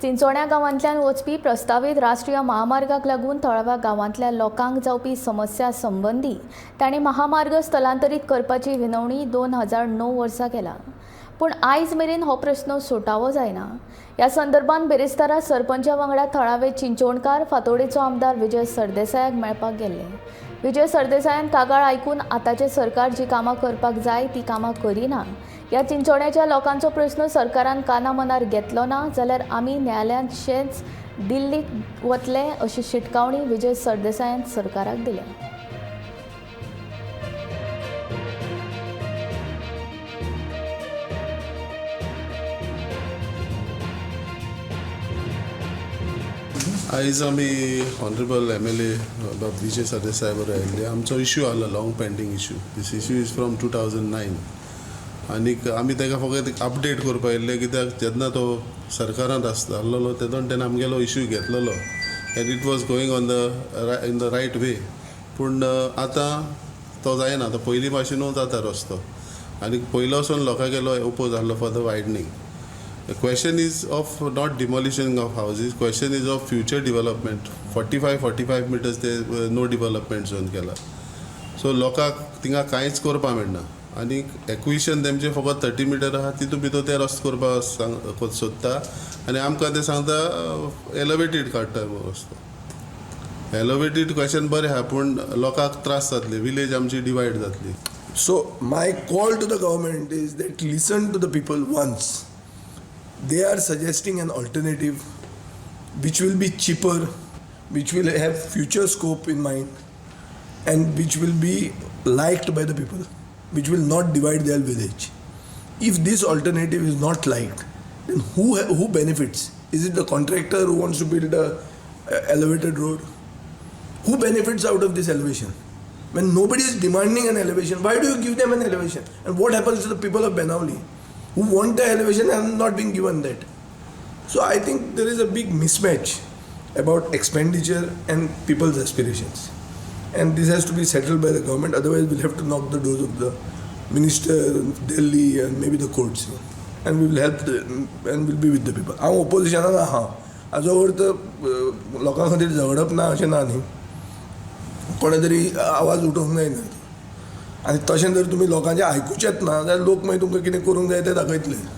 चिंचोण्या गांवांतल्यान वचपी प्रस्तावीत राष्ट्रीय महामार्गाक लागून थळाव्या गांवांतल्या लोकांक जावपी समस्या संबंदी तांणी महामार्ग स्थलांतरीत करपाची विनवणी 2009 वर्सा केला. पूण आयज मेरेन हो प्रस्न सुटावो जायना. ह्या संदर्भात बिरेस्तारा सरपंचा वांगडा थळावे चिंचोणकार फातोडेचो आमदार विजय सरदेसायाक मेळपाक गेल्ले. विजय सरदेसायान कागाळ आयकून आतांचें सरकार जी कामां करपाक जाय ती कामां करिना. ह्या चिंचोण्याच्या लोकांचो प्रस्न सरकारान काना मनार घेतलो ना जाल्यार आमी न्यायालयांतशेंच दिल्लीक वतले अशी शिटकावणी विजय सरदेसायान सरकाराक दिल्या. आयज आमी ऑनरेबल एमएलए बाब विजय सरदेसाय बरोबर आयिल्ले. आमचो इश्यू आहलो, long pending issue. This issue is from 2009 आनीक आमी ताका फकत अपडेट करपाक आयिल्ले, कित्याक जेन्ना तो सरकारांत आसलो तेन्ना तेणें आमगेलो इश्यू घेतलेलो and it was going on the in the right way. पूण आतां तो जायना, आतां पयलीं भाशेनूच जाता रस्तो आनी पयलो वचून लोकांगेलो ओपोज आहलो for the widening. The question is of not demolition of houses, question is of future development. 45, 45 meters ते नो development zone केला. सो लोकांक थिंगा कांयच करपाक मेळना आनी एक्विशन तेमचें फकत 30 मिटर आहा, तितून भितर ते रस्तो करपाक सांग सोदता आनी आमकां ते सांगता एलिवेटेड काडटा रस्तो. एलिवेटेड क्वेश्चन बरें आहा, पूण लोकांक त्रास जातले, विलेज आमची डिवायड जातली. So my call to the government is that listen to the people once. They are suggesting an alternative which will be cheaper, which will have future scope in mind, and which will be liked by the people, which will not divide their village. If this alternative is not liked, then who benefits? Is it the contractor who wants to build a elevated road? Who benefits out of this elevation? When nobody is demanding an elevation, why do you give them an elevation? And what happens to the people of Benaulim who want the elevation and not being given that? So I think there is a big mismatch about expenditure and people's aspirations. And this has to be settled by the government, otherwise we'll have to knock the doors of the minister, Delhi, and maybe the courts. And we will help the, and we'll be with the people. हांव ओपोजिशनान आहा, हाजो अर्थ लोकां खातीर झगडप ना अशें ना न्ही. कोणें तरी आवाज उठोवंक जायना आनी तशें जर तुमी लोकांचें आयकुचेच ना जाल्यार लोक मागीर तुमकां कितें करूंक जाय तें दाखयतले.